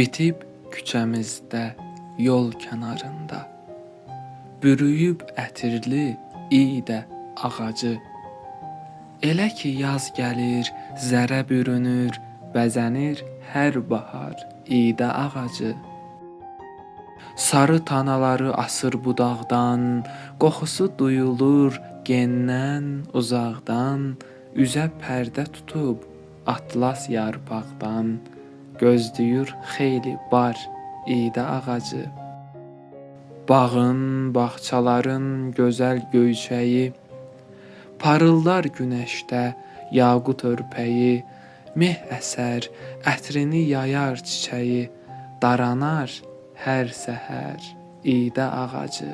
Bitib küçəmizdə, yol kənarında, bürüyüb ətirli idə ağacı. Elə ki yaz gəlir, zərə bürünür, bəzənir hər bahar idə ağacı. Sarı tanaları asır budaqdan, qoxusu duyulur gendən, uzaqdan, üzə pərdə tutub atlas yarpaqdan, gözləyir xeyli bar idə ağacı. Bağın, bağçaların gözəl göyçəyi, parıldar günəşdə yaqut örpəyi, meh əsər, ətrini yayar çiçəyi, daranar hər səhər idə ağacı.